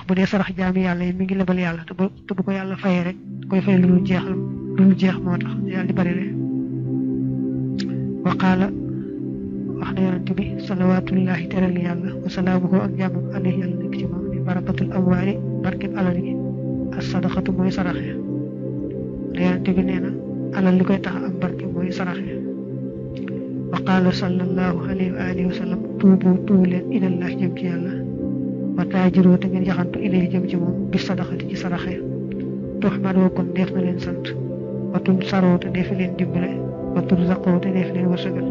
bu dee sarax jaami yàlla yi mi ngi lebal yàlla te bu ko yàlla fayee rek koy fay lu dul jeex moo tax yàlla di bari le wa qaala wax na yonent bi salawaatullahi teral yàlla wa salaamuhu ak jàmmam alayhi yàlla nekk ci moom ni barakatul amwaali barkeb alal yi as sadaqatu mooy saraxe yonent bi nee na alal li koy tax am barke mooy saraxe wa qaala sallallahu alayhi wa alihi wa sallam tuubu leen ilallah jëm ci yàlla wa taajiroo te ngeen yaxantu ilayhi jëm ci moom bi sadaqati ci saraxe tuxmadoo kon def na leen sant wa tun saroo te def leen dimbale wa turzaqoo te def leen wërsëgal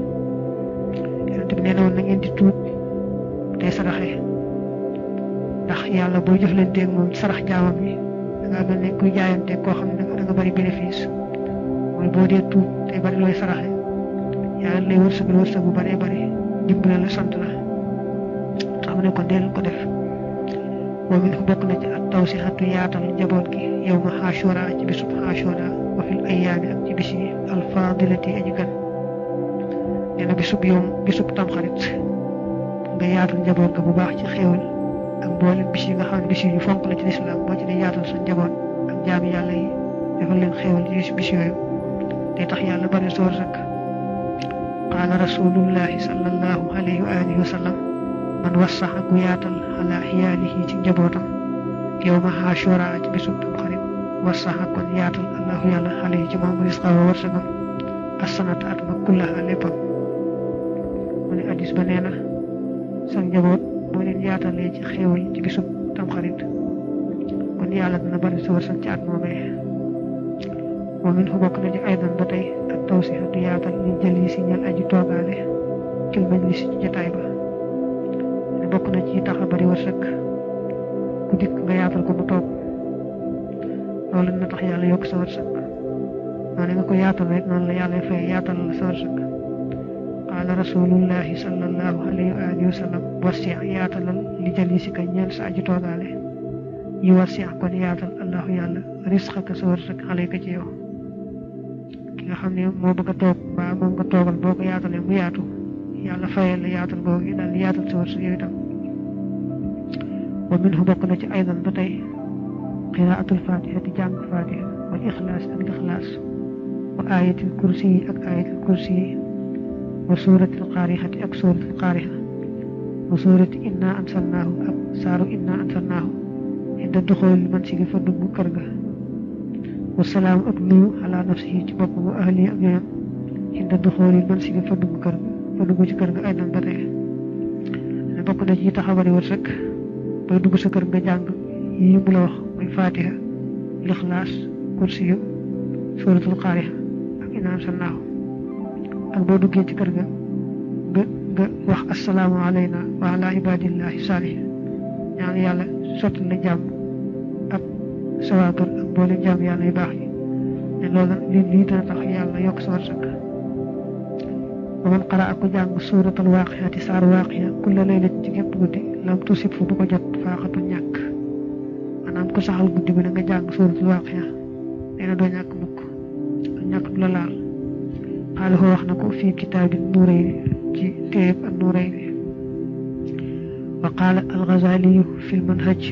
yonent bi nee na woon na ngeen di tuub tey saraxe ndax yàlla boo jëflanteeg moom ci sarax jaamam yi da ngaa mel ne kuy jaayante koo xam ne da nga bari bénéfice mooy boo dee tuub tey bari looy saraxe yàlla lay wërsëgal wërsëg bu baree bari dimbale la sant la tax mu ne kon dee ko def wa min bokk na ci at tawsixatu yaatal njaboot gi yow ma xaashura ci bisub xaashura wa fil ayaami ak ci bis yi alfaadilati aji gan nee na bisub tamxarit nga yaatal njaboot ga bu baax ci xéewal ak mboolem bis yi nga xam ne bis yi ñu fonk la ci lislaam boo ci ne yaatal sa njaboot ak jaami yàlla yi defal leen xéewal ci bis yooyu day tax yàlla bari sa wërsëg qaala rasulullahi sallallahu alayhi wa alihi wa sallam man wassaxa ku yaatal ala xiyaalihi ci njabootam yow ma xaashura ci bisub tamxarit wassaxa kon yaatal allahu yàlla alayhi ci moom risqa wa wërsëgam assanata at ma kullaha léppam mu ne addis ba nee na sa njaboot boo leen yaatalee ci xéewal ci bisub tamxarit kon yàlla dina bari sa wërsëg ci at moomee wa min fu bokk na ci aydan ba tey ak tawsixatu yaatal li jëli si ñal aji toogaale fil majlis ci jataay ba ne bokk na ci tax a bari wërsëg ku dikk nga yaatal ko mu toog loolu na tax yàlla yokk sa wërsëg noonu nga ko yaatal rek noonu la yàlla fay yaatal la sa wërsëg qaala rasulullahi sallallahu alayhi wa alihi wa sallam wasi yaatalal li jalisika ñeel sa aji toogaale yi wasi kon yaatal allahu yàlla risqaka sa wërsëg alayka ci yow ki nga xam ne moo bëgg a toog mbaa moom nga toogal boo ko yaatalee mu yaatu yàlla fayal la yaatal googu daal di yaatal sa wërsëg yow itam wa minhu bokk na ci aydan ba tey qiraatul fatiha di jàng fatiha wal ixlaas ak ixlaas wa ayatil kursi yi ak ayatil kursi yi wa suuratil qaarixati ak suuratil qaarixa wa suurati inna ansalnaahu ak saaru inna ansalnaahu inda duxoolil man si gi fa dugg kër ga wasalaam ak nuyu ala nafsihi ci bopp wa ahli ak ñoom inda duxoolil man si gi fa dugg kër ga fa dugg ci kër ga ay dan ba tey ne bokk na ci tax a bari wërsëg booy dugg sa kër nga jàng yi mu la wax muy fatiha lixlaas kursi yu suuratul qaarixa ak inna ansalnaahu ak boo duggee ci kër ga nga wax assalaamu alayna wa ala ibadillahi saalih ñaan yàlla sotti la jàmm ak sawaatur ak boole jàmm yàlla yu baax yi ne loolu lii dana tax yàlla yokk sa wërsëg wa man qara ak ko jàng suuratul waaqiati saar waaqiya kulla laylatin ci gépp guddi lam tusib fu du ko jot faaxatu ñàkk maanaam ko saxal guddi bi na nga jàng suuratul waaqiya nee na doo ñàkk mukk ñàkk du la laal xaalis wax na ko fii kitaabi nuurayni ci téeb ak nuurayni wa qaala al-Ghazaliyu fi al-Manhaj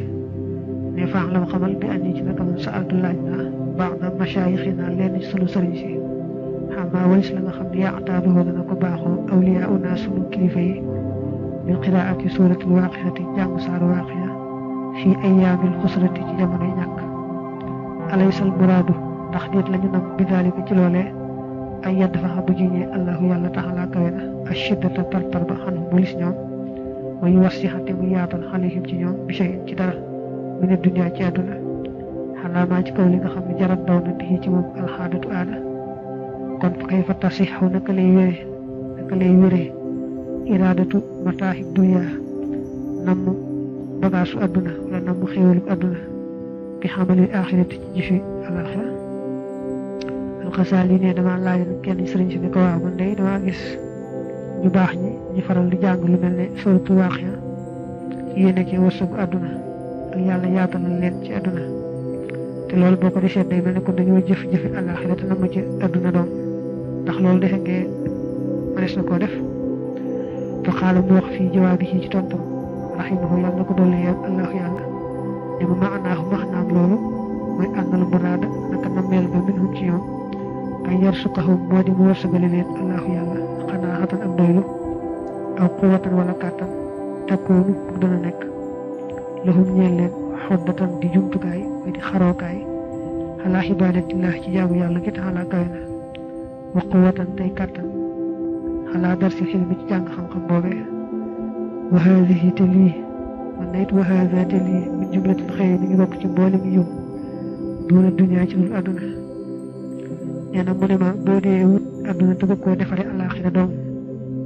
ne faax la ma xamal bi andi ci naka man sa'altu laaj naa ba'da mashaayixina leen ci sunu sëriñ si xamaa walis la nga xam ne yaataaduhu dana ko baaxoo awliyaa'una sunu kilifa yi min qiraa'ati suuratil waaqi'ati jàng saaru waaqi'a fii ayyaamil xusrati ci jamonoy ñàkk alaysal muraadu ndax déet lañu nam bi daalika ci loolee ay yadd fa bu jiñee allahu yàlla taxalaa kawe na ashiddata tartar ba xanum walis ñoom wa yu wasixate mu yaatal xalihim ci ñoom bi shay'in ci dara mu ne dunya ci àdduna xalaamaa ci kaw li nga xam ne jarat daw na bii ci moom alxaadatu aada kon fa kay fa tasixu naka lay wéree iraadatu mataaxi dunya namm bagaasu àdduna wala namm xéewalu àdduna bi xamalil axirati ci jëfi alaxira Alxasaali ne dama laaj kenn sëriñ si ne ko waaw man de dama gis ñu baax ñi ñu faral di jàng lu mel ne suuratul waaqiya yéene ci wërsëgu àdduna ak yàlla yaatalal leen ci àdduna te loolu boo ko di seet day mel ne kon dañoo jëf-jëfi àllaaxira te namm ci àdduna doom ndax loolu defe ngeen mënees na koo def fa xaala mu wax fii jawaabi ci tontam rahimahu yàlla na ko dolli allahu yàlla ànnal muraada naka nameel ba minhum ci ñoom ay yarsuqahum moo di mu wërsëgale leen allahu yàlla xanaa xatan ak doylu aw quwatan wala kàttan takkoonu mu dana nekk lahum ñeel leen xoddatan di jumtukaay muy di xarookaay xalaa xibaadatillah ci jaamu yàlla gi taxalaa kawe na wa quwatan tey kàttan xalaa darsi xilmi ci jàng xam-xam boobee wa haadihi te lii man na it wa haada te lii min jumlatil xëy mi ngi bokk ci mboolem yiw doona dunya ci dul àdduna nee na mu ne ma boo dee wut àdduna te bëgg koo defare alaaxira doom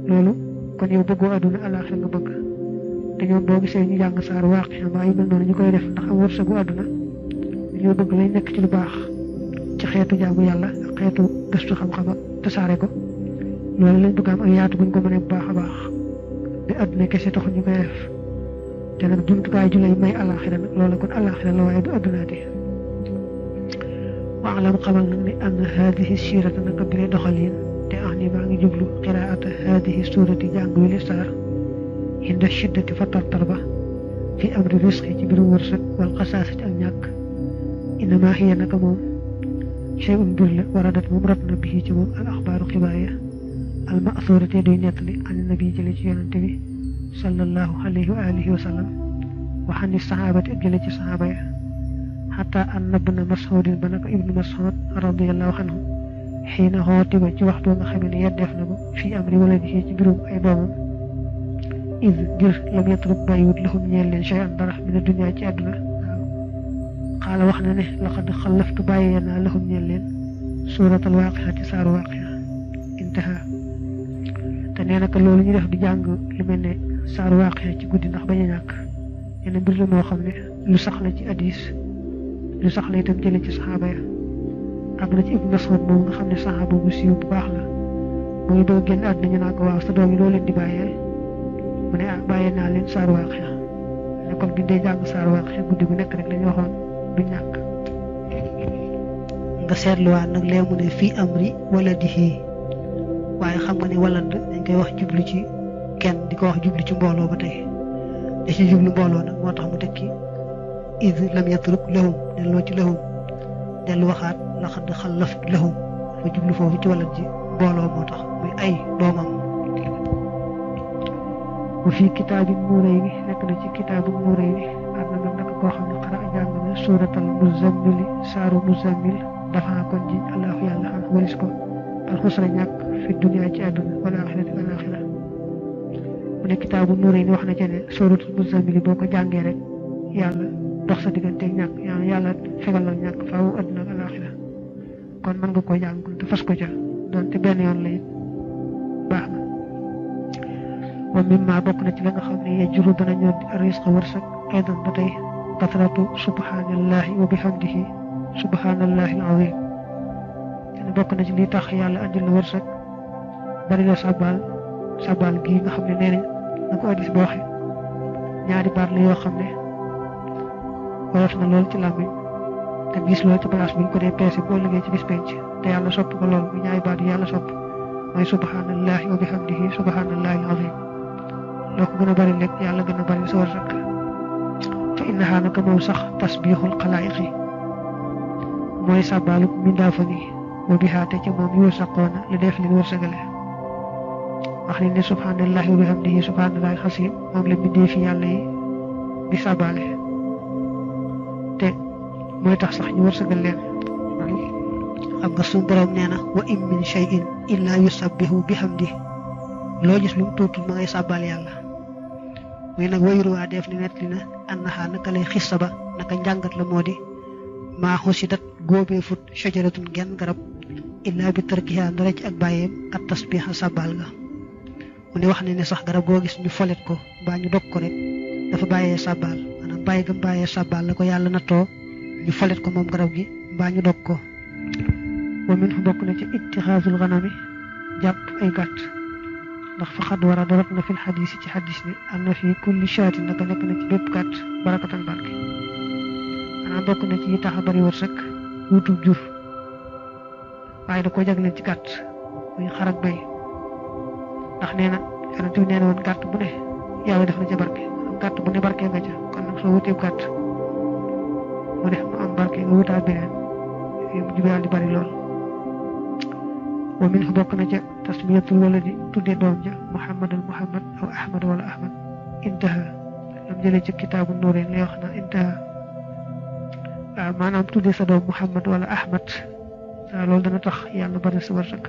loolu kon yow bëggoo àdduna alaaxira nga bëgg te ñoom boo gisee ñu jàng saar waaqi mbaa yu mel noonu ñu koy def ndax am wërsëgu àdduna dañoo bëgg lay nekk ci lu baax ci xeetu jaamu yàlla ak xeetu gëstu xam-xam ak tasaare ko loolu lañ bëgg am ak yaatu buñ ko mënee bu baax a baax di àdduna kese taxu ñu koy def te nag jumtukaay ju lay may alaaxira nag loolu kon alaaxira la waaye du àddunaati waalam xamal nag ne ann haadihi siirata naka bi lay doxalin te ax ni maa ngi jublu qiraata haadihi suurati jàng wi li saar inda shiddati fa tartar ba fi amri risqi ci mbirum wërsëg wal xasaasati ak ñàkk innama hiya naka moom shay'un mbir la waradat moom rot na bii ci moom al axbaaru xibaar ya al ma'suurati duy nettali an nabi jële ci yonante bi sallallahu alayhi wa alihi wa sallam wa ani saxaabati ak jële ci saxaaba ya xataa an ibna mas'udin ba naka ibnu mas'ud radiyallahu anhu xiina xooti ba ci waxtu nga xam ne yeddeef na ko fii amri waladihi ci mbirum ay doomam id ngir lam yatruk bàyyiwut lahum ñeel leen shay'an dara mina dunya ci àdduna xaala wax na ne laqad xallaftu bàyyee naa lahum ñeel leen suuratal waaqi'a ci saaru waaqi'a intaha te nee na loolu ñu def di jàng lu mel ne saaru waaqi'a ci guddi ndax bañ a ñàkk yenn mbir la moo xam ne lu sax la ci hadiis lu sax la itam jële ci saxaaba ya ak na ci ibnu Mas'ud moom nga xam ne saxaaba bu siiw bu baax la mu ngi bëgg génn àdduna ñu naa ko waaw sa doom yi loo leen di bàyyeel mu ne bàyyee naa leen saaru waaqi'a ne kon bi dee jàng saaru waaqi'a guddi gu nekk rek la ñu waxoon du ñàkk nga seetluwaat nag lee mu ne fii amri waladihi waaye xam nga ne walad dañ koy wax jublu ci kenn di ko wax jublu ci mbooloo ba tey da ci jublu mbooloo nag moo tax mu tekki id lam yatruk lahum delloo ci lahum dellu waxaat laqad xallaftu lahum dafa jublu foofu ci walad ji mbooloo moo tax muy ay doomam bu fii kitaabin nuurayni nekk na ci kitaabu nuurayni am na nag koo xam ne xara jàng na suuratal muzammili saaru muzammil dafa kon ji allahu yàlla xam walis ko alxusra ñàkk fi dunya ci àdduna wala axirati wala axira mu ne kitaabu nuurayni wax na ca ne suuratul muzammili boo ko jàngee rek yàlla dox sa digganteeg ñàkk yàlla fegal la ñàkk faaw àdduna ak alaxira kon mën nga koo jàng te fas ko ca doonte benn yoon la it baax na wa mimma bokk na ci la nga xam ne yajuru dana ñëw risqa wërsëg aydan ba tey kasratu subhanallahi wa bihamdihi subhanallahi alazim te bokk na ci li tax yàlla andil la wërsëg bari la sabal gi nga xam ne nee nañ na ko addis boo waxe ñaari baat la yoo xam ne woyof na lool ci làmmiñ te gis lool ci place buñ ko dee peese boo liggéey ci bis penc te yàlla sopp ko lool bu ñaari baat yi yàlla sopp mooy subhanallahi wa bihamdihi subhanallahi alazim loo ko gën a bari lekk yàlla gën a bari sa wërsëg fa innaha naka moom sax tasbihul xalaayiqi mooy sàbbaaluk mindaafa ni wa bihaate ca moom yu saqoona li def li wërsëgale wax ni ne subhanallahi wa bihamdihi subhanallahi xasim moom la bindee fi yàlla yi di sàbbaale te mooy tax sax ñu wërsëgal leen xam nga suñu borom nee na wa in min shay'in illa yusabbihu bihamdihi loo gis lu mu tuuti ma ngay sàbbal yàlla muy nag wayru waa def ni net li na annaha naka lay xissa ba naka njàngat la moo di maa xusidat góobee fut shajaratun genn garab illa bi tarkiha ndara ci ak bàyyeem ak tasbiha sàbbal ga mu ne wax ne sax garab goo gis ñu folet ko mbaa ñu dog ko rek dafa bàyyee sàbbal maanaam bàyyi gam bàyyee sàbbal la ko yàlla nattoo ñu folet ko moom garab gi mbaa ñu dog ko wa min fu bokk na ci ittixaasul ganami jàpp ay gàtt ndax fa xad war a darat na fil xadis ci xadis ne am na fi kulli shaatin naka nekk na ci bépp gàtt barakatan barke maanaam bokk na ci yi tax a bari wërsëg wutub jur waaye da koo jagleel ci gàtt muy xar ak béy ndax nee na yonent bi nee na woon gàtt bu ne yàlla def na ca barke gàtt bu ne barke nga ca kon nag soo wuteeb gàtt mu def mu am barke nga wutaat beneen mu jub yàlla di bari lool wa min bokk na ca tasmiyatul waladi tudde doom ja muhammadal muhammad aw ahmad wala ahmad intaha lam jëlee ci kitaabu nuureen lay wax na intaha waaw maanaam tudde sa doom muhammad wala ahmad loolu dana tax yàlla bari sa wërsëg